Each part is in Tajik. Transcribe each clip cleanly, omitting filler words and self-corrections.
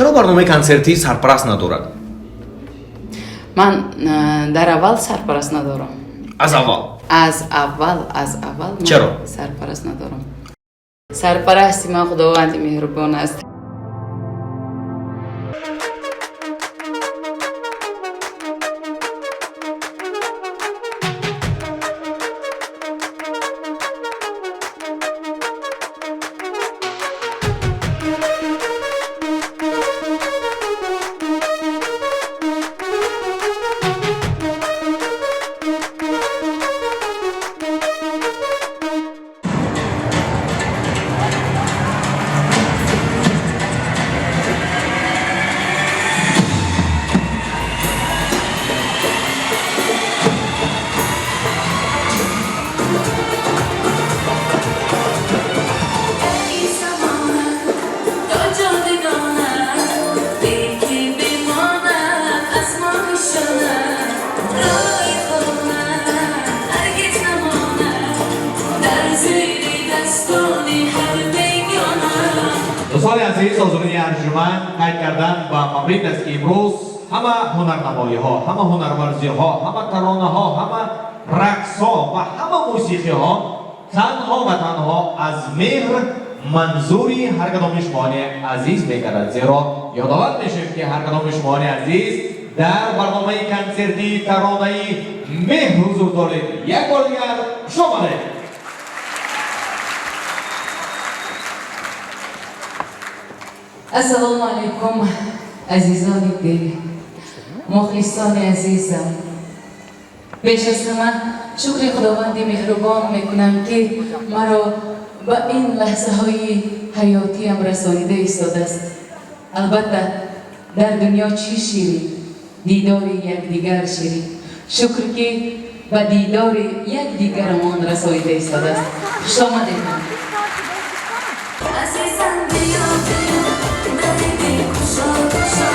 Чаро барномаи консертӣ сарпараст надорад? Ман дар аввал сарпараст надорам. Аз аввал? Аз аввал, аз аввал. Чаро? Сарпараст надорам. Сарпарасти ман Худованди меҳрубон аст. Дӯстони азиз, ҳозирини арҷуманд, қайд кардан ба маврид аст, ки имрӯз ҳама ҳунарнамоиҳо, ҳама ҳунарварзиҳо, ҳама таронаҳо, ҳама рақсҳо ва ҳама мусиқиҳо танҳо ва танҳо аз меҳр манзури ҳар кадоми шумони азиз мегардад. Зеро ёдовар мешавем, ки ҳар кадоми шумони азиз дар барномаи консертии таронаи меҳр ҳузур доред. Як бор дигар хуш омадед! Ассалому алайкум, азизони дил, мухлисони азизам. Пеш аз ҳама шукри Худованди меҳрубон мекунам, ки маро ба ин лаҳзаҳои ҳаётиям расонида истодааст. Албатта, дар дунё чӣ ширин, дидори якдигар ширин. Шукр, ки ба дидори якдигарамон расонида истодааст. Хуш омадед. Азизам, биё, биё, дари дил кушо, кушо,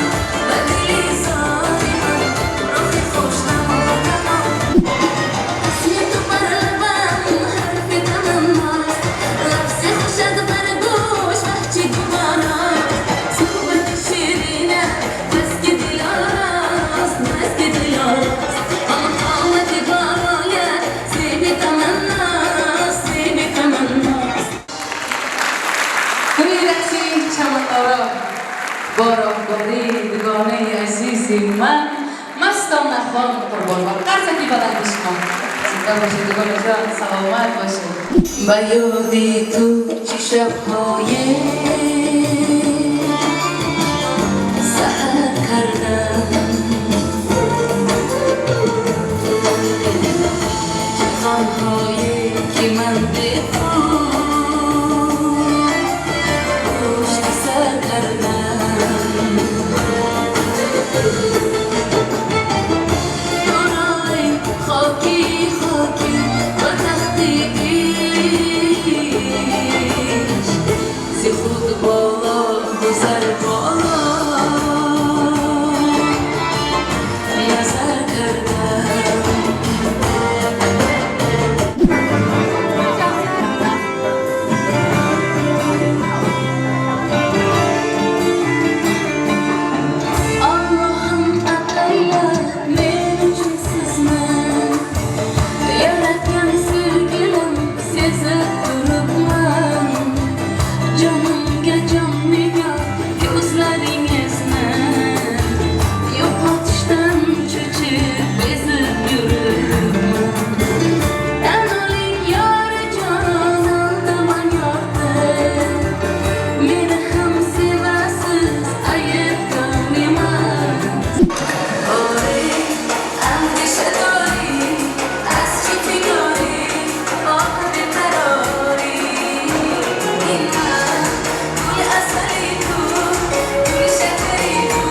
ба дили зори ман рухи хуш намо, намо. Исми ту бар лабам ҳарфи таманност, лафзи хушат бар гӯш баҳчи гуворост. Суҳбати ширинат маски дилорост, маски дилорост. Он қомати болоят зеби таманност, зеби таманност. Гурӯҳи рақси Чаманора бо роҳбарии дугонаи азизи ман Мастонахон Қурбонова. Қарсаки баланди шумо. Зинда бошед, дугонаҷон, саломат бошед. Ба ёди ту чӣ шабҳое саҳар кардам, чӣ ғамҳое ки ман бе ту пушти сар кардам. Турои хоки, хоки ба тахти ишқ, зи худ боло гузар, боло назар кардам. Allohim, ataylab men uchun sizni yaratgan, sevgilim, sezib turibman. Jonimga jon nigor ko'zlaringizni yo'qotishdan cho'chib, bezib yuribman. Tan oling, yorijon, aldamang ortiq. Meni ham sevasiz, aybdor emas. Ори, андеша дорӣ, аз чӣ фигорӣ, оҳ, беқарорӣ? Ин ман гули асали ту, гули шакари ту,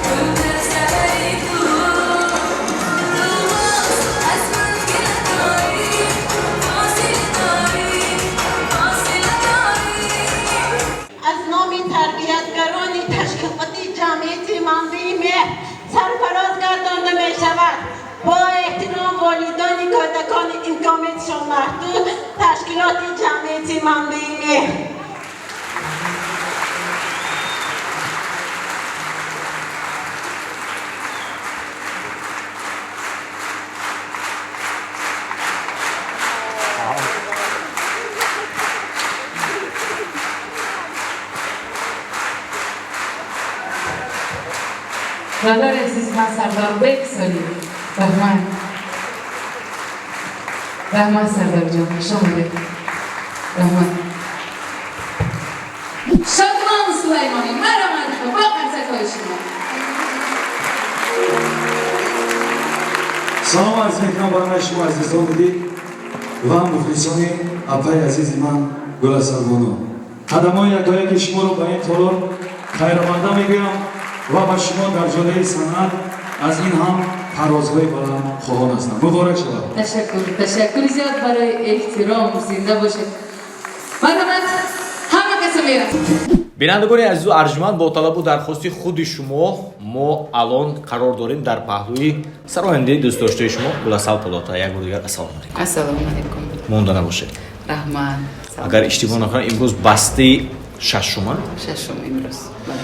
гул дар сари ту. Ту боз аз ман гила дорӣ, фосила дорӣ, фосила дорӣ. Аз номи тарбиятгарони ташкилоти ҷамъияти манбаи меҳр сарфароз гардонда мешавад. Бо эҳтиром, волидони кӯдакони имкониятшон маҳдуд, ташкилоти ҷамъияти манбаи меҳр. Бародари азизи ман Сардорбек Солиев, раҳмат, раҳмат, Сардарҷон, хуш омадед, раҳмат. Шодмон Сулаймонӣ, марҳамат, бо қарсакҳои шумо. Салом арз мекунам ба ҳамаи шумо, азизони дил ва мухлисони апаи азизи ман Гуласалбону. Қадамҳои якояки шуморо ба ин толор хайраманда мегӯям ва ба шумо дар ҷодаи санъат аз ин ҳам парвозҳои баланд хоҳон ҳастам. Муборак шавад. Ташаккур, ташаккури зиёд барои эҳтиром, зинда бошед. Марҳамат, ҳама касо мерасад. Бинандагони азизу арҷманд, бо талабу дархости худи шумо мо алон қарор дорем дар паҳлӯи сарояндаи дӯстдоштаи шумо Гуласал Пулотова. Як бор дигар ассалому алайкум. Ассалому алайкум. Монда набошед. Раҳмат. Агар иштибоҳ накунам, имрӯз бастаи шашума. Шашум имрӯз, бале.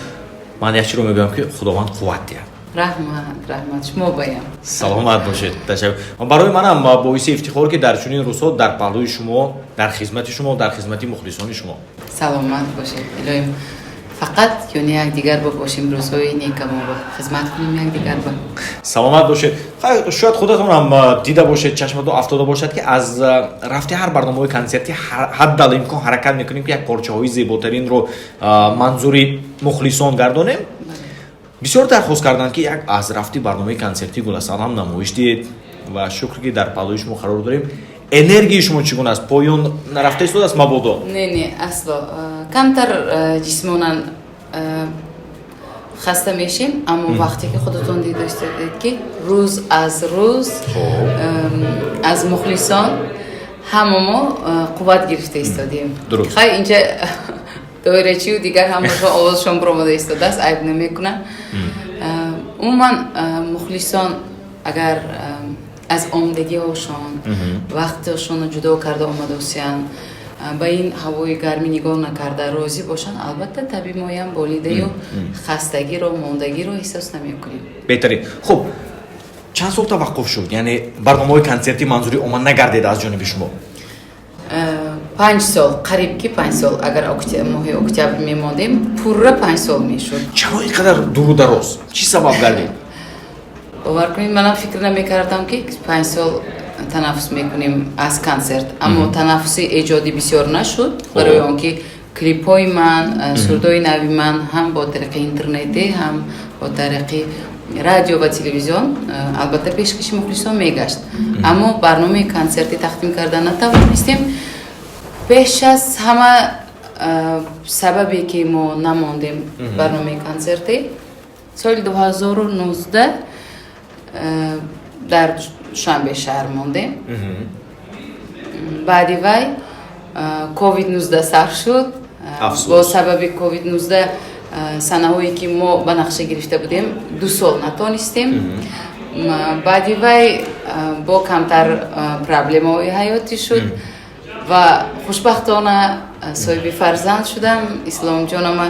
Ман як чиро мегӯям, ки Худованд қувват диҳад. Раҳмат, раҳмат, шумо баям. Саломат бошед, ташаккур. Барои манам боиси ифтихор, ки дар чунин рӯзҳо дар паҳлӯи шумо, дар хизмати шумо, дар хизмати мухлисони шумо. Саломат бошед. Илоҳим, фақат ёни якдигар ба бошем, рӯзҳои некамо ба хизмат кунем якдигар ба. Саломат бошед. Шояд худатон ҳам дида бошед, чашматон афтода бошад, ки аз рафти ҳар барномаҳои консертӣ ҳаддал имкон ҳаракат мекунем, ки як порчаҳои зеботаринро манзури мухлисон гардонем. Бисёр дархост карданд, ки як аз рафти барномаи консертии Гуласал ҳам намоиш диҳед, ва шукр, ки дар паҳлӯи шумо қарор дорем. Энергияи шумо чӣ гуна аст? Поён нарафта истодааст мабодо? Не, не, асло. Камтар ҷисмонан хаста мешем, аммо вақте ки худатон дида истодед, ки рӯз аз рӯз аз мухлисон ҳама мо қувват гирифта истодем. Хай, инҷа доирачию дигар ҳамашон овозшон баромада истодааст, айб намекунам. Умуман, мухлисон агар аз омодагиҳошон вақташонро ҷудо карда омадосиянд, ба ин ҳавои гармӣ нигоҳ накарда розӣ бошанд, албатта, табиъ моям болидаю хастагиро, мондагиро эҳсос намекунем. Беҳтарин. Хуб, чанд сол таваққуф шуд, яъне барномаҳои консертӣ манзури омад нагардед аз ҷониби шумо? 5 сол, қариб ки 5 сол. Агар моҳи октябр мемондем, пурра 5 сол мешуд. Чаро ин қадар дуру дароз? Чӣ сабаб гардид? Бовар кунед, манам фикр намекардам, ки 5 сол танаффус мекунем аз консерт, аммо танаффуси эҷодӣ бисёр нашуд, барои он ки клипҳои ман, сурудҳои нави ман ҳам бо тариқи интернетӣ, ҳам бо тариқи радио ва телевизион, албатта, пешкаши мухлисон мегашт, аммо барномаи консертӣ тақдим карда натавонистем. Пеш аз ҳама сабабе ки мо намондем барномаи консертӣ, соли 2019 дар Душанбе шаҳр мондем. Баъди вай ковид 19 сар шуд. Бо сабаби ковид 19 санаҳое ки мо ба нақша гирифта будем, 2 сол натонистем. Баъди вай бо камтар проблемаҳои ҳаётӣ шуд ва хушбахтона соҳиби фарзанд шудам. Исломҷонама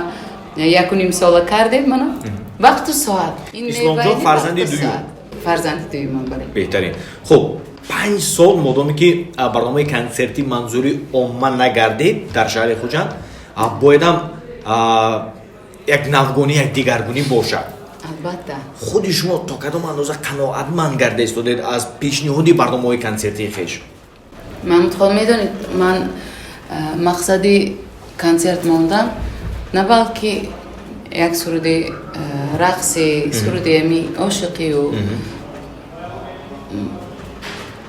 якуним сола кардем, мана вақту соат. Исломҷон фарзанди дуюм? Фарзанди дуюмам, бале. Беҳтарин. Хуб, 5 сол модоме ки барномаи консертӣ манзури омма нагардид дар шаҳри Хуҷанд, боядам як навгонӣ, як дигаргунӣ бошад. Албатта. Худи шумо то кадом андоза қаноатманд гарда истодед аз пешниҳоди барномаҳои консертии хеш? Маҳмудхон, медонед, ман мақсади консерт мондам на балки як суруди рақси, суруди ами ошиқию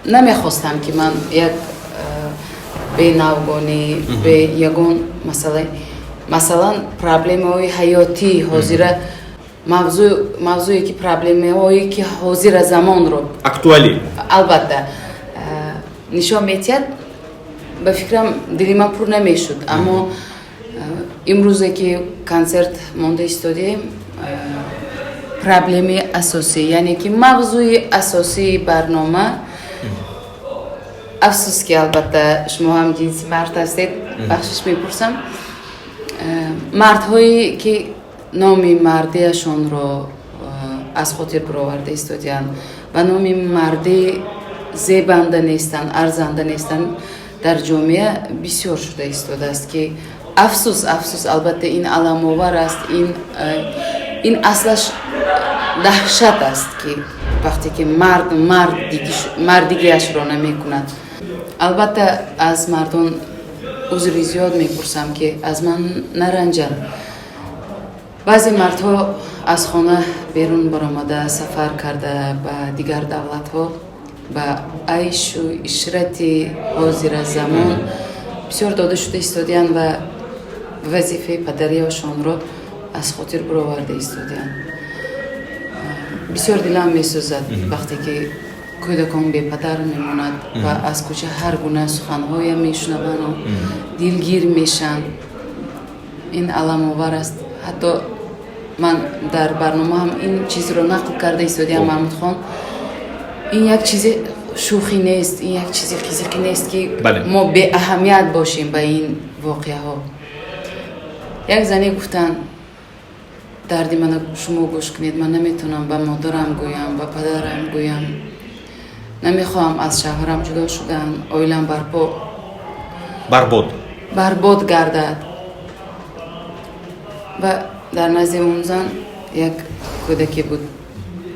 намехостам, ки ман як бенавгонӣ, бе ягон масъала, масалан, проблемаҳои ҳаётии ҳозира, мавзӯе ки проблемаҳое ки ҳозира замонро актуалӣ албатта, нишон медиҳад, ба фикрам, дили ман пур намешуд. Аммо имрӯзе ки консерт монда истодем, проблемаи асосӣ, яъне ки мавзӯи асосии барнома, афсӯс ки, албатта, шумо ҳам ҷинси мард ҳастед, бахшиш мепурсам, мардҳое ки номи мардиашонро аз хотир бароварда истодианд ва номи мардӣ зебанда нестанд, арзанда нестанд, дар ҷомеа бисёр шуда истодааст, ки афсӯс, афсӯс, албатта, ин аламовар аст. Ин аслаш Даҳшат аст, ки вақте ки мард мардигиашро намекунад. Албатта, аз мардон узри зиёд мепурсам, ки аз ман наранҷанд. Баъзе мардҳо аз хона берун баромада, сафар карда ба дигар давлатҳо, ба айшу ишрати ҳозира замон бисёр дода шуда истодиянд ва вазифаи падариашонро аз хотир бароварда истодиянд. Бисёр дилам месӯзад, вақте ки кӯдакон бепадар мемонад ва аз кӯча ҳар гуна суханҳоя мешунаванду дилгир мешаванд. Ин аламовар аст. Ҳатто ман дар барномаам ин чизро нақл карда истодиям. Маҳмудхон, ин як чизи шӯхӣ нест, ин як чизи қизиқӣ нест, ки мо беаҳамият бошем ба ин воқеаҳо. Як зане гуфтанд: «Дарди мана шумо гӯш кунед. Ман наметавонам ба модарам гӯям, ба падарам гӯям. Намехоҳам аз шавҳарам ҷудо шудан, оилам барпо Барбод. барбод гардад». Ва дар назди он зан як кӯдаке буд,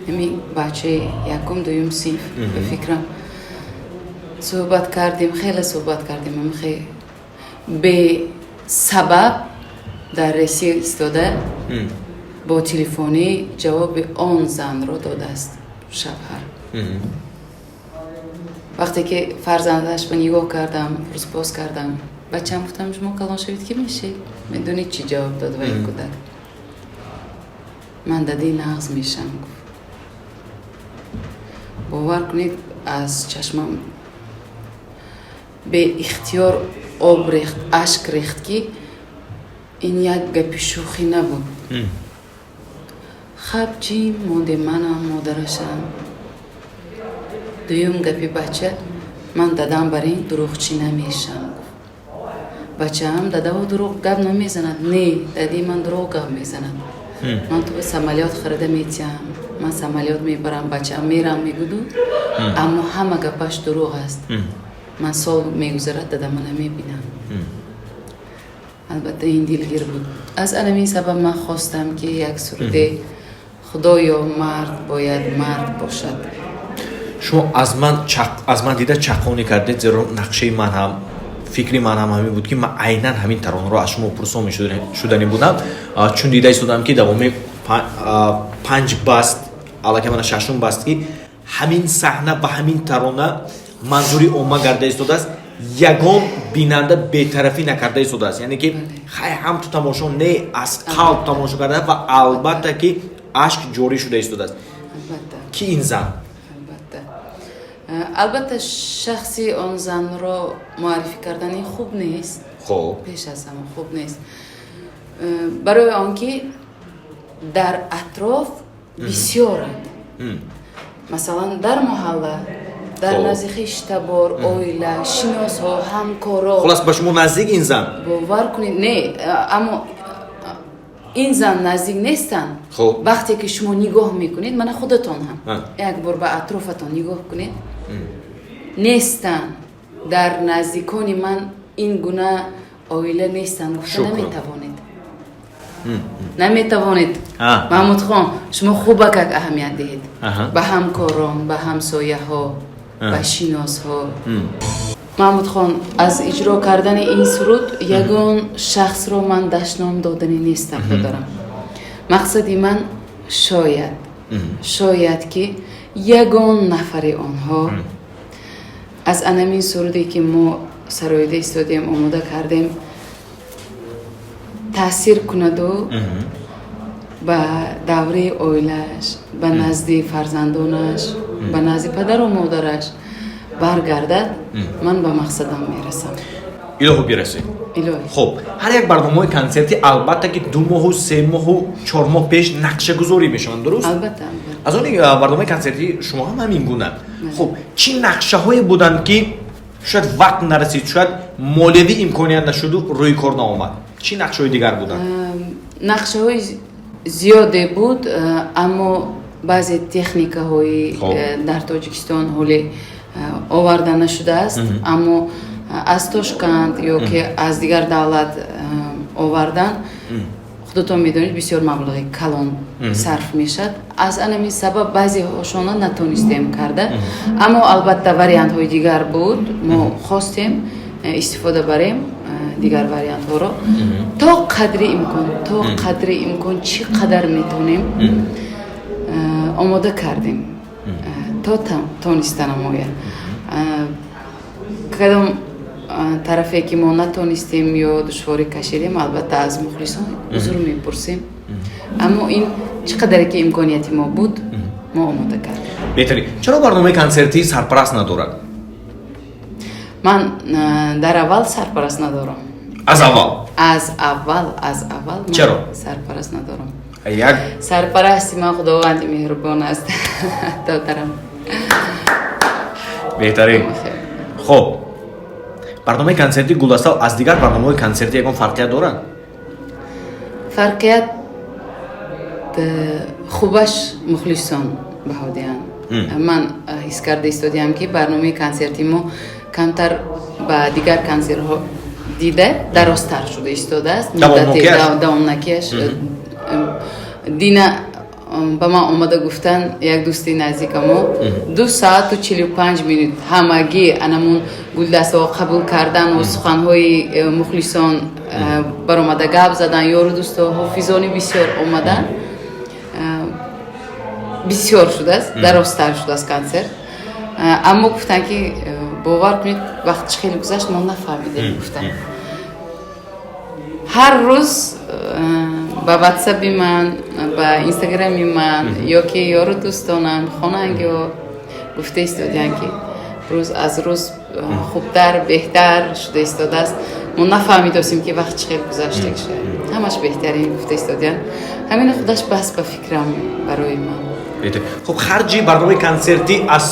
ҳамин бачаи якум, дуюм синф, ба фикрам. Суҳбат кардем, хеле суҳбат кардем. Ҳамихе бесабаб дар ресӣ истода бо телефонӣ ҷавоби он занро додааст шавҳар. Вақте ки фарзандаш ба нигоҳ кардам, пурспос кардам: «Бачам, — гуфтам, — шумо калон шавед, ки мешед?» Медонед, чӣ ҷавоб дод вай кӯдак? «Ман дадаи нағз мешам», — гуфт. Бовар кунед, аз чашмам беихтиёр об рехт, ашк рехт, ки ин як гапи шӯхӣ набуд. Хаб, чӣ мондем, манам, модарашам. Дуюм гапи бача: «Ман дадам бар ин дурӯғчӣ намешам», — гуфт. «Бачаам, дадао дурӯғ гап намезанад». «Не, дади ман дурӯғ гап мезанад. Ман ту самолёт харида метиҳам, ман самолёт мебарам, бачаам, мерам», — мегуду, аммо ҳама гапаш дурӯғ аст. «Ман сол мегузарад, дадама намебинам». Албатта, ин дилгир буд. Аз анамин сабаб ман хостам, ки як суруде «Худоё, мард бояд мард бошад». Шумо аз ман дида чаққонӣ кардед, зеро нақшаи ман ҳам, фикри ман ҳам ҳамин буд, ки ман айнан ҳамин таронаро аз шумо пурсон шудани будам, чун дида истодам, ки давоми панҷ баст, аллакай мана шашум баст, ки ҳамин саҳна ва ҳамин тарона манзури омма гарда истодааст. Ягон бинанда бетарафӣ накарда истодааст, яъне ки хай ҳам ту тамошо не, аз қалб тамошо карда ва албатта ки ашк ҷорӣ шуда истодааст. Ки ин зан? Албатта, шахси он занро муаррифӣ кардани хуб нест. Пеш аз ҳама хуб нест, барои он ки дар атроф бисёранд. Масалан, дар маҳалла, дар назди хештабор, оила, шиносҳо, ҳамкоро. Хулас, ба шумо наздик ин зан? Бовар кунед, не, аммо ин зан наздик нестанд. Вақте ки шумо нигоҳ мекунед, мана худатон ҳам як бор ба атрофатон нигоҳ кунед, нестанд. Дар наздикони ман ин гуна оила нестанд гуфта наметавонед, наметавонед. Маҳмудхон, шумо хубакак аҳамият диҳед ба ҳамкорон, ба ҳамсояҳо, ба шиносҳо. Маҳмудхон, аз иҷро кардани ин суруд ягон шахсро ман дашном додани нестам, додарам. Мақсади ман шояд ки ягон нафари онҳо аз анамин суруде, ки мо сароида истодем, омода кардем, таъсир кунаду ба давраи оилааш, ба назди фарзандонаш, ба назди падару модараш баргардад, ман ба мақсадам мерасам. Илоҳу бирасед. Илоҳӣ. Хуб, ҳар як барномаҳои консертӣ, албатта ки 2 моҳу 3 моҳу 4 моҳ пеш нақшагузорӣ мешаванд, дуруст? Албатта. Аз он барномаи консертии шумо ҳам ҳамин гуна. Хуб, чӣ нақшаҳое буданд, ки шояд вақт нарасид, шояд молиявӣ имконият нашуду рӯи кор наомад? Чӣ нақшаҳои дигар буданд? Нақшаҳои зиёде буд, аммо баъзе техникаҳои дар Тоҷикистон ҳоле оварда нашудааст, аммо аз Тошканд ё ки аз дигар давлат овардан. Худотон медонед, бисёр маблағи калон сарф мешавад. Аз анами сабаб баъзеҳошона натонистем карда, аммо албатта вариантҳои дигар буд. Мо хостем истифода барем дигар вариантҳоро то қадри имкон, то қадри имкон, чӣ қадар метавонем, омода кардем то тонистанамоя. Кадом тарафе ки мо натонистем ё душворӣ кашидем, албатта аз мухлисон узр мепурсем, аммо ин чӣ қадаре ки имконияти мо буд, мо омода кардем. Беҳтарин. Чаро барномаи консертӣ сарпараст надорад? Ман дар аввал сарпараст надорам. Аз аввал? Аз аввал, аз аввал. Чаро? Сарпараст надорам. Як Сарпарасти ман Худованди меҳрубон аст, додарам. Беҳтарин. Хуб, барномаи консертии Гуласал аз дигар барномаҳои консертӣ ягон фарқият дорад? Фарқият хубаш мухлисон баҳо диҳанд. Ман ҳис карда истодиам, ки барномаи консерти мо камтар ба дигар консертҳо дида дарозтар шуда истодааст. Давомнокиаш. Дина ба ман омада гуфтан як дӯсти наздикамо: 2 саату 45 минут ҳамагӣ анамун гулдастаҳо қабул кардану суханҳои мухлисон баромада гап задан, ёру дӯсто, ҳофизони бисёр омадан, бисёр шудааст, дарозтар шудааст консерт. Аммо гуфтанд, ки бовар кунед, вақт чӣ хеле гузашт, мо нафаҳмидем. Гуфтанд, ҳар рӯз ба ватсаби ман, ба инстаграми ман ё ки ёру дӯстонам, хонангиҳо гуфта истодиянд, ки рӯз аз рӯз хубтар, беҳтар шуда истодааст. Мо нафаҳмидостем, ки вақт чӣ хел гузаштаг шуд, ҳамаш беҳтарин гуфта истодиянд. Ҳамина худаш бас ба фикрам барои ман. Хуб, харҷи барномаи консертӣ аз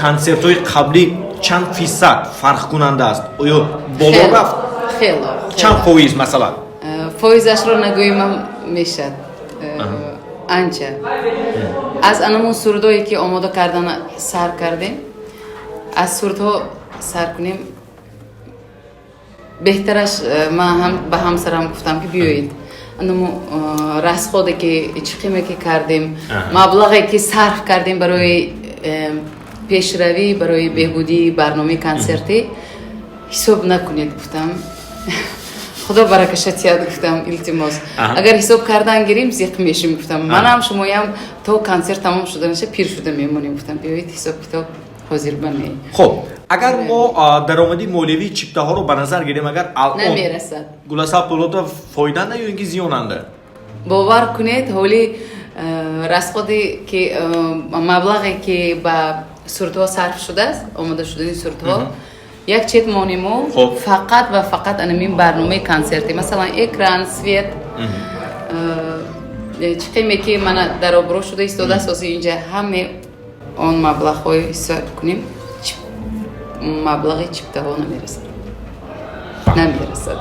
консертҳои қаблӣ чанд фисад фарқкунанда аст? Оё боло рафт? Хело. Чанд фоиз, масалан? Фоизашро нагӯимам мешад. Анча. Аз анамун сурудое ки омода кардана сар кардем, аз сурудҳо сар кунем беҳтараш. Ман ҳам ба ҳамсарам гуфтам, ки биёед, анаму расходе ки чӣ қиме ки кардем, маблағе ки сарф кардем барои пешравӣ, барои беҳбудии барномаи консертӣ, ҳисоб накунед, гуфтам. Худо баракаша тиҳад, гуфтам, илтимос. Агар ҳисоб кардан гирим, зиқ мешим, гуфтам. Манам, шумоям то консерт тамом шуданаша пир шуда мемонем, гуфтам. Биёед, ҳисоб китоб ҳозир ба не. Хуб, агар мо даромади молиявии чиптаҳоро ба назар гирем, агар алон Намерасад. Гуласал Пулотова фоиданда ё ин ки зиёнанда? Бовар кунед, ҳоли расходе ки маблағе ки ба сурудҳо сарф шудааст, омода шудани сурудҳо, як чет монему фақат ва фақат анамин барномаи консерти, масалан, экран, свет, чӣ қиме ки мана дар обрӯ шуда истодааст ҳозир инҷа, ҳаме он маблағҳои ҳисоб кунем, маблағи чиптаҳо намерасад, намерасад.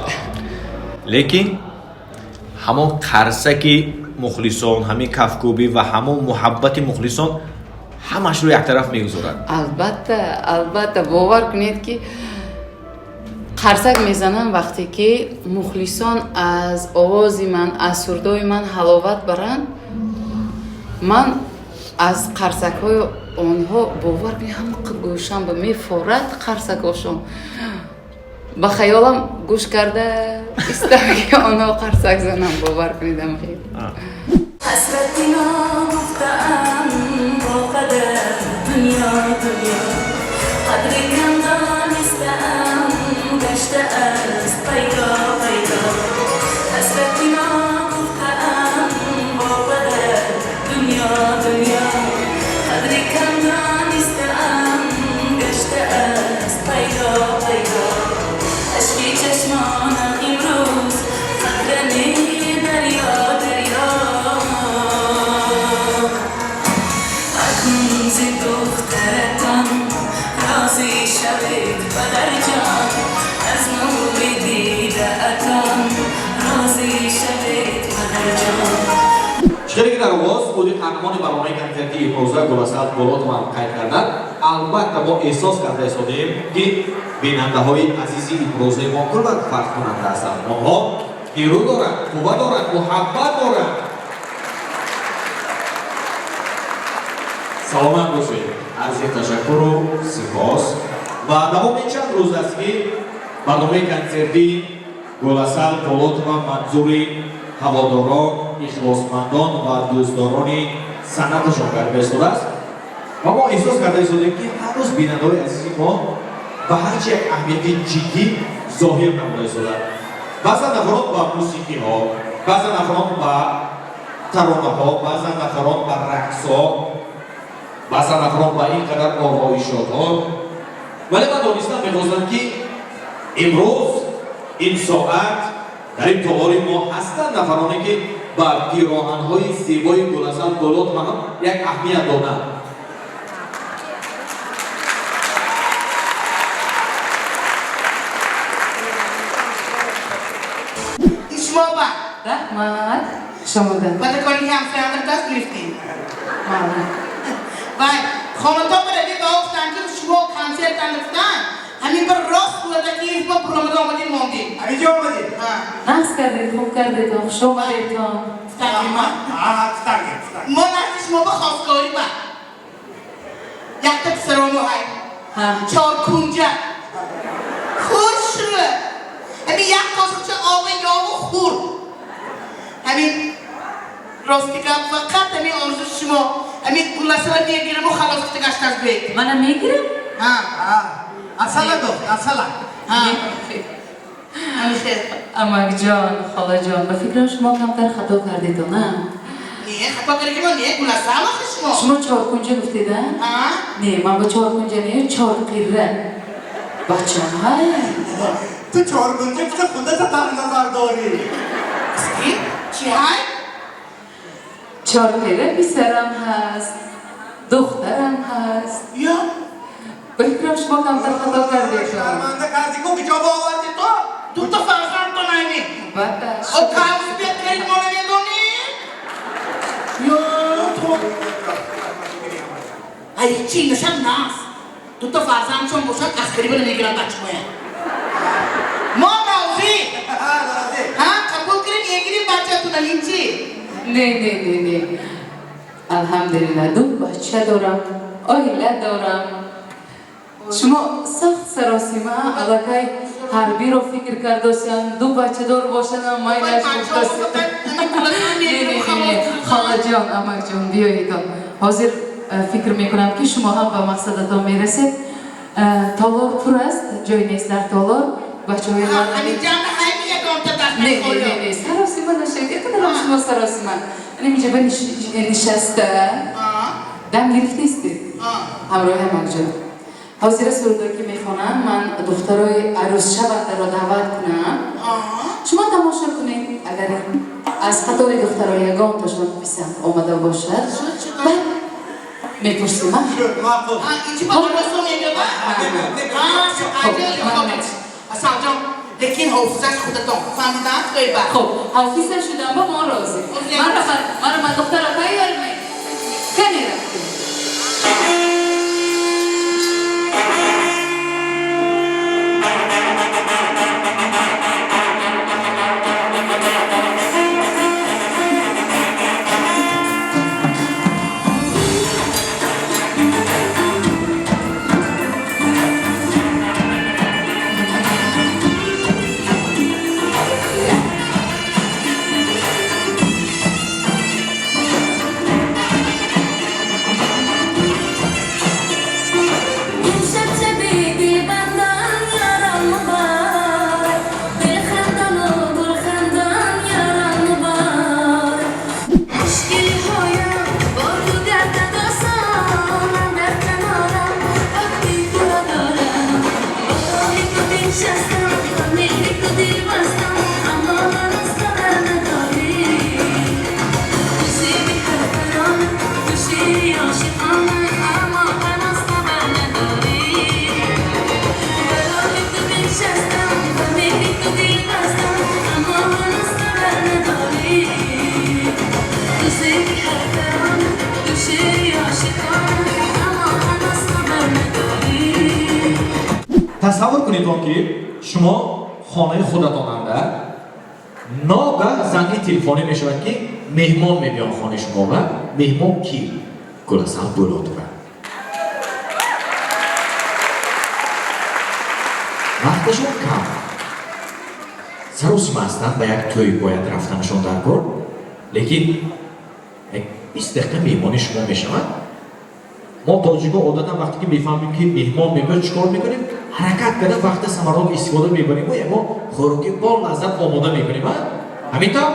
Лекин ҳамон қарсаки мухлисон, ҳамин кафкӯбӣ ва ҳамон муҳаббати мухлисон ҳамашро яктараф мегузорад. Албатта, албатта. Бовар кунед, ки қарсак мезанам, вақте ки мухлисон аз овози ман, аз сурдои ман ҳаловат баранд. Ман аз қарсакҳои онҳо, бовар кунед, ҳама гӯшам ба мефорад қарсакҳошон. Ба хаёлам гӯш карда истам, ки онҳо қарсак занам. Бовар кунед, амхел. ҳасрати ногуфтаам бо қадар дунё, дунё қадри кам донистаам, гаштааст пайдо, пайдо. Ҳасрати ногуфтаам бо қадар дунё, дунё қадри кам донистаам, гаштааст пайдо, пайдо. Ашки чашмонам имрӯз қатра не, дарё, дарё. Акнун зи духтаратон розӣ шавед, падарҷон, аз нури дидаатон розӣ шавед, падарҷон. Чиқаре ки дар оғоз худи қаҳрамони барномаи консертии имрӯза Гуласал Болотова ҳам қайд карданд, албатта мо эҳсос карда истодем, ки бинандаҳои азизи имрӯзаи мо куллан фарқкунанда ҳастанд. Онҳо Нерӯ доранд, қувва доранд, муҳаббат доранд. Саломат бошед. Арзи ташаккуру сипос. Ва давоми чанд рӯз аст, ки барномаи консертии Гуласал Полотова манзури ҳаводорон, ихлосмандон ва дӯстдорони санъаташон карда истодааст. Ва мо эҳсос карда истодем, ки ҳар рӯз бинандаҳои азизи мо ба ҳарчи як аҳамияти ҷиддӣ зоҳир намуда истодаанд. Баъзан нафарон ба мусиқиҳо, баъзан нафарон ба таронаҳо, баъзан нафарон ба рақсҳо, баъзан нафарон ба ин қадар ороишотҳо. Вале ман донистан мехостам, ки имрӯз ин соат дар ин толори мо ҳастанд нафароне, ки ба пироҳанҳои зебои Гуласал Болотова ҳам як аҳамият доданд. Шумо ба Раҳмат, шумода. Ба дукони ҳамсоямон даст гирифтем. Маълум. Вай, хонатон баравӣ ба гуфтанд, ки шумо консерт андохтан, ҳамин бір рост бурда, ки мо буромада омадем, мондем. Ҳаминҷо омадед? Ҳа. Нағз кардед, хуб кардед, хуш омадедтон. Гуфтагима? Гуфтагӣ, гуфтагӣ. Мо назди шумо ба хостгорӣ ба. Якта писаромо ҳай. Ҳа. Чоркунҷа. Хушрӯ. Ҳамин як қошуқча оби ёву хӯрд. Ҳамин рости гап, фақат ҳамин орзу шумо. Ҳамин Гуласала мегираму халос кута гаштаз гӯед. Мана мегирам? Ҳа. Асала дохт, асала. Ҳа. Ҳамин хел. Амакҷон, холаҷон, ба фикрам, шумо камтар хато кардедон, а? Не, хато кардагимо не, Гуласала охи шумо. Шумо чоркунҷа гуфтед, а? Ҳа? Не, ман ба чоркунҷа не, чорқирра. Бачам ҳай. Ту чоргунҷа гуфта худата дар назар дорӣ. Ки? Чӣ ҳай? Чорқирра писарам ҳаст, духтарам ҳаст. Ё? Ба фикрам, шумо камтар хато кардедон. Шарманда кардӣ ку, куҷо овардӣ ту? Дута фарзандтон айни. Албатта. О, кавз бед карид, мо намедонем? Ё, то. Ай, чӣ нашам нас. Дута фарзандшон бошад, аскари бара мегиранд бачаҳоя. Мо розӣ. Ҳа, розӣ. Ҳа, қабул кунем, мегирем бачатона, ин чӣ? Не, не, не, не. Алҳамдулилла, ду бача дорам, оила дорам. Шумо сахт саросима, аллакай ҳарбиро фикр кардосиям, ду бачадор бошанам, майлаш гуфтаси. Не, не, не, не, холаҷон, амакҷон, биёедон. Ҳозир фикр мекунам, ки шумо ҳам ба мақсадатон мерасед. Толор пур аст, ҷой нест дар толор. Бачаҳои ман. Ҳамин ҷамъ ҳайми ягонта даст. Не, не, не, не, саросима нашавед. Якадарам шумо саросима. Ана инҷа ба нишаста дам гирифтаистед. Ҳамроҳи амакҷон. Ҳозира сурудое ки мехонам, ман духтарои арӯзшавандаро даъват кунам. Шумо тамошо кунед, агар аз қатори духтаро ягонташон писанд омада бошад, баъд мепурсем. Шуд, маъқул. Инчи ба арӯсо мегӯяд? Асалҷон, лекин ҳофизаш худатон фаҳмидаанд гӯй ба. Хуб, ҳофиза шудам, ба мо розӣ. Марҳамат, марҳамат, духтаро тайёр ме? Кане рафтем. امشب شبی دلبندان یاران مبارک، دلخندان و گلخندان یاران مبارک. مشکلی هایم با تو گردد آسان، من در کنارم وقتی تو را دارم. با راه تو بنشستم، با مهر تو دل بستم، اما هنوز خبر نداری. تو زیبی هر ترانه، تو شیری عاشقانه، اما هنوز خبر نداری. برای تو بنشستم، با مهر تو دل بستم، اما هنوز خبر نداری. تو زیبی هر ترانه، تو شیری عاشقانه، اما هنوز خبر نداری. Тасаввур кунед он ки шумо хонаи худатонанда. Ногаҳ занги телефонӣ мешавад, ки меҳмон мебиён хонаи шумо. Ва меҳмон ки? Гуласал Булотова. Вақташон кам, саросима ҳастанд, ба як тӯй бояд рафтанашон дар кор, лекин як 20 дақиқа меҳмони шумо мешавад. Мо тоҷико одатан вақте ки мефаҳмем, ки меҳмон мебиёд, чӣ кор мекунем? Ҳаракат карда вақта самарнок истифода мебарем ва ягон хӯроки бо лаззат омода мекунем. Ҳамин тавр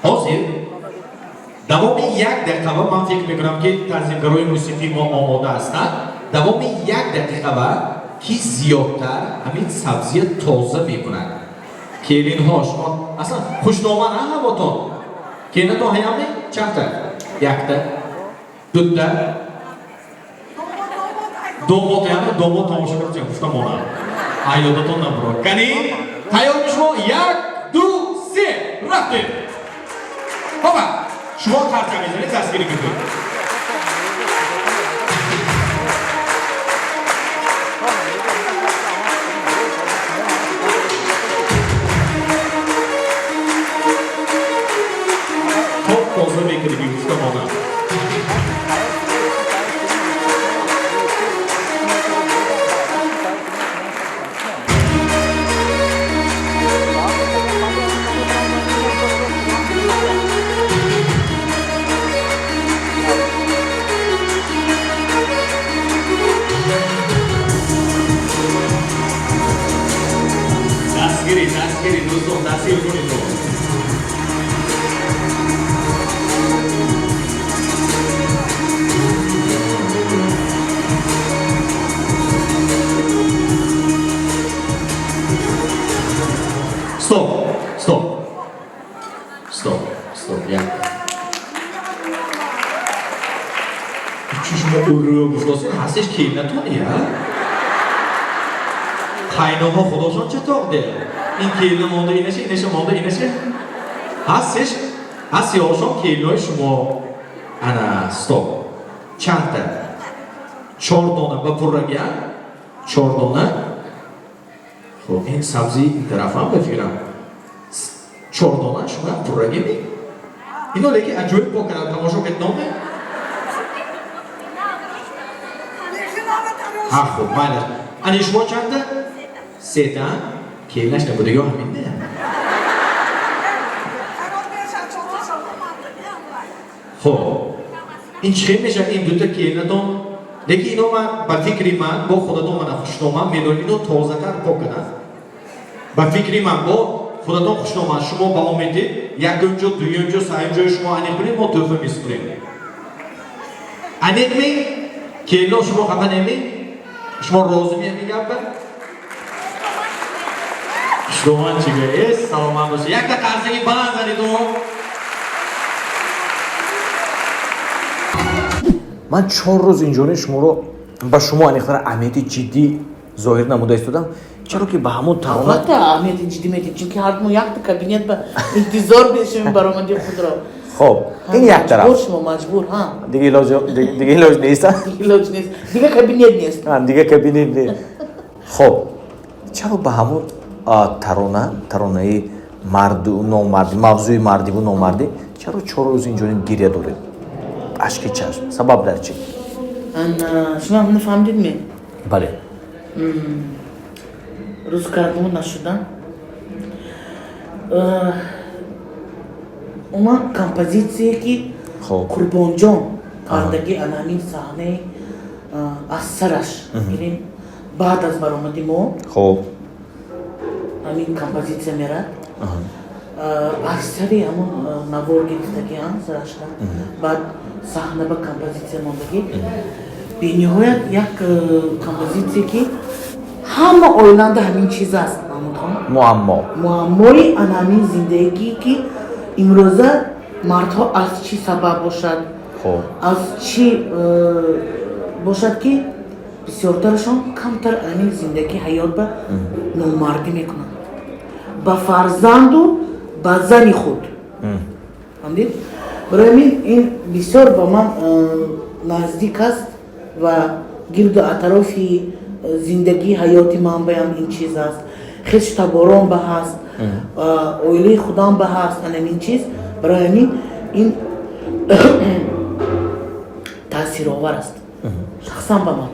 ҳозир давоми як дақиқа ва ман фикр мекунам, ки танзимгарои мусиқии мо омода ҳастанд. Давоми як дақиқа ва ки зиёдтар ҳамин сабзия тоза мекунад. Келинҳо, шумо аслан хушноман ҳавотон. Келинатон ҳаямми? Чандта? Якта, дута, домод ҳаями? Домод тамошо кард, гуфта монам, айёдатон набуро. Кани, тайёрми шумо? Як, ду, се, рафтем! Хопа, шумо қарча мезанед, дастгирӣ мекунед. Топ тоза мекунӣ, гуфта монам. Дастгирӣ, дастгирӣ, дӯстон, дастгирӣ кунед. Стоп, стоп, стоп, стоп! Як чӣ шумо урӯ гуфтосед? Ҳастеш келинатон я қайноҳо худошон чатоқ де. Ин келина монда, инаша, инаша монда, инаша ҳастеш, ҳаст ёшон келинои шумо. Ана, стоп! Чандта? Чор дона ба пуррагия, чор дона. Хуб, ин сабзи ин тарафам ба фикрам чор дона. Шумо пуррагӣ ми ино, лекин аҷоиб пок кардам. Тамошо кунед, номе ҳа. Хуб, майлаш. Ани шумо чандта? Сета. Келинаш набуда ё ҳамин не? Хуб, ин чӣ хел мешавад? Ин дута келинатон, лекин ино ман ба фикри ман, бо худатон мана хушномам медонед, ино тозатар пок карданд ба фикри ман. Бо худатон хушноманд, шумо ба мо медиҳед. Якум ҷо, дуюм ҷо, сеюм ҷои шумо аниқ кунед, мо тӯҳфа месупорем. Аниқ ми? Келино, шумо хафа неми? Шумо розими ҳамин гапа? Хушноманд чӣ гӯя? Э, саломат бошед! Якта қарсаги баланд занед. Ман 4 рӯз инҷони шуморо ба шумо аниқтар аҳамияти ҷиддӣ зоҳир намуда истодам, чаро ки ба ҳамон тарона Албатта, аҳамияти ҷиддӣ медиҳем, чунки ҳар мо якта кабинет ба интизор мешавем баромади худро. Хоб, ин як тараф. Маҷбур, шумо маҷбур, ҳа. Дига илоҷ нест. Дига илоҷ нест, дига кабинет нест. Дига кабинет нест. Хоб, чаро ба ҳамон тарона, таронаи марду номардӣ, мавзӯи мардиву номардӣ, чаро 4 рӯз инҷони гиря доред, ашки чашм? Сабаб дар чӣ? Шумо ҳам нафаҳмдид ме? Бале. Рӯз кардмо нашудам. Уман композитсие ки Қурбонҷон кардаги, ана ҳамин саҳнаи аз сараш гирем, баъд аз баромади мо ҳамин композитсия мерад. Аз сари ҳамон навор гирифтагиам сарашта, баъд саҳна ба композитсия мондагӣ. Бениҳоят як композитсия, ки ҳама оиланда ҳамин чиз аст, Маҳмудхон. Муаммо. Муаммои ана ҳамин зиндагӣ, ки имрӯза мардҳо аз чӣ сабаб бошад, аз чӣ бошад, ки бисёртарашон камтар ҳамин зиндагӣ ҳаёт ба номардӣ мекунанд ба фарзанду ба зани худ. Фаҳмдид? Барои ҳамин ин бисёр ба ман наздик аст ва гирду атрофи зиндагии ҳаёти ман баям ин чиз аст. Хешу таборон ба ҳаст, оилаи худам ба ҳаст, анамин чиз. Барои ҳамин ин таъсировар аст шахсан ба ман.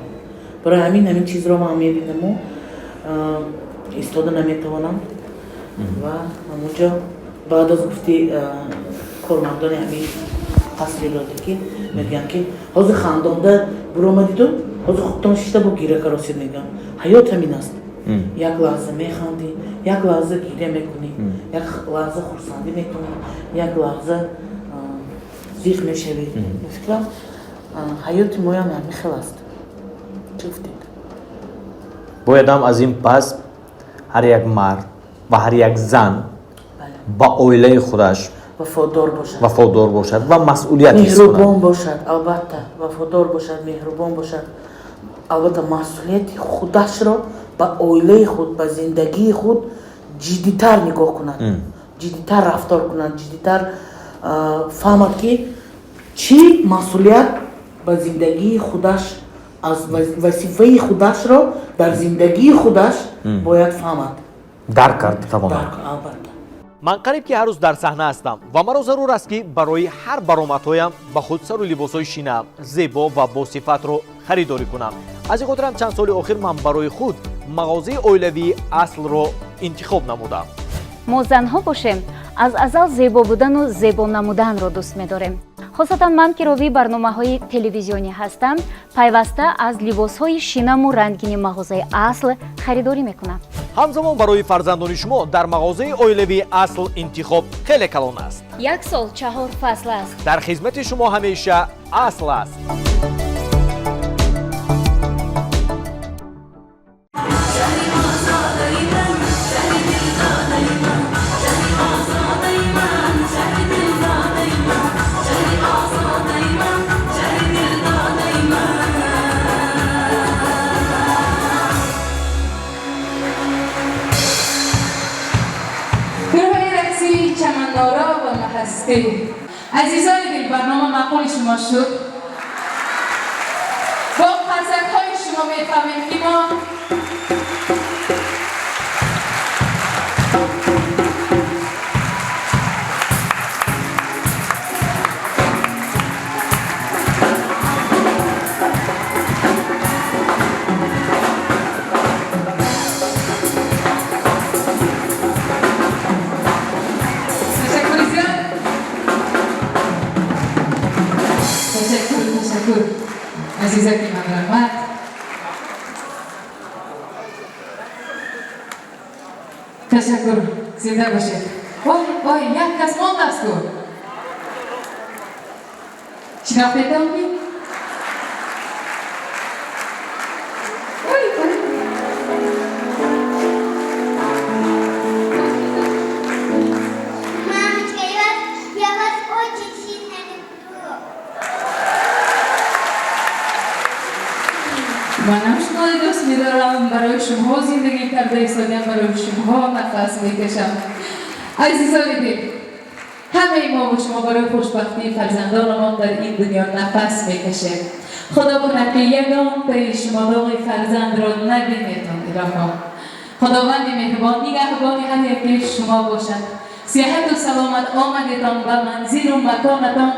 Барои ҳамин чизро ман мебинаму истода наметавонам. Ва ҳамонҷо баъд аз гуфти кормандони ҳамин қасри Рӯдакӣ мегӯянд, ки ҳозир хандонда буромадиду, ҳозир худтон шишта бо гиря каросид. Мегӯям, ҳаёт ҳамин аст: як лаҳза механдӣ, як лаҳза гиря мекунӣ, як лаҳза хурсандӣ мекунӣ, як лаҳза зиқ мешавӣ. Фикрам, ҳаёти моям ҳамин хел аст. Чӣ гуфтед? Боядам аз ин пас ҳар як мард ва ҳар як зан ба оилаи худаш вафодор бошад, вафодор бошад ва масъулият ҳис кунад. Меҳрубон бошад, албатта, вафодор бошад, меҳрубон бошад, албатта, масъулияти худашро ба оилаи худ, ба зиндагии худ ҷиддитар нигоҳ кунад, ҷиддитар рафтор кунад, ҷиддитар фаҳмад, ки чӣ масъулият ба зиндагии худаш аз вазифаи худашро дар зиндагии худаш бояд фаҳмад. Дарк карда тавонад. Дарк, албатта. Ман қариб ки ҳар рӯз дар саҳна ҳастам ва маро зарур аст, ки барои ҳар баромадҳоям ба худ сару либосҳои шина, зебо ва босифатро харидорӣ кунам. Аз ин хотирам чанд соли охир ман барои худ мағозаи оилавии Аслро интихоб намудам. Мо занҳо бошем, аз азал зебо будану зебо намуданро дӯст медорем. Хосатан ман, ки ровии барномаҳои телевизионӣ ҳастам, пайваста аз либосҳои шинаму рангини мағозаи Асл харидорӣ мекунам. Ҳамзамон барои фарзандони шумо дар мағозаи оилавии Асл интихоб хеле калон аст. Як сол чаҳор фасл аст. Дар хизмати шумо ҳамеша Асл аст. Шаҳри озодаи ман, шаҳри дилдодаи ман, шаҳри озодаи ман, шаҳри дилдодаи ман, шаҳри озодаи ман, шаҳри дилдодаи ман. Гурӯҳҳои рақсии Чаманноро ва Маҳастӣ, азизони дил, барнома маъқули шумо шуд? Бо қарсакҳои шумо мефаҳмем, ки мо ташаккури зиёд, ташаккур, ташаккур, азизаки ман, раҳмат. Ташаккур, зинда бошед. Ой, ой, як кас мондааст ку. Шинохтетонми? Ой, ой. Мамочка, я вас очень сильно люблю. Манам шуморо дӯст медорам, барои шумоҳо зиндагӣ карда истодиам, барои шумоҳо нафас мекашам. Азизони дил, ҳамаи мо шумо барои хушбахтии фарзандонамон дар ин дунё нафас мекашем. Худо кунад, ки ягонтаи шумо доғи фарзандро набинетон. Илоҳо, Худованди меҳрубон нигаҳбони ҳар яке шумо бошад. Сиҳату саломат омадетон ба манзилу маконатон,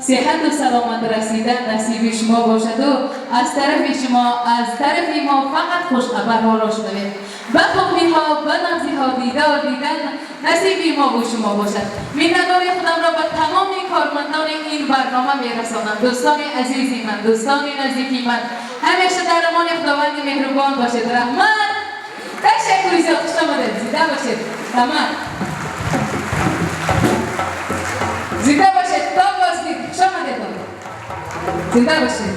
сиҳату саломат расидан насиби шумо бошаду аз тарафи шумо, аз тарафи мо фақат хушхабарҳоро шунавед. Ба хубиҳо, ба нағзиҳо дидор дидан насиби мову шумо бошад. Миннатдори худамро ба тамоми кормандони ин барнома мерасонам. Дӯстони азизи ман, дӯстони наздики ман, ҳамеша дар амони Худованди меҳрубон бошед. Раҳмат, ташаккури зиёд, хуш омадед, зинда бошед, раҳмат, зинда бошед, то боздид, хуш омадедон, зинда бошед.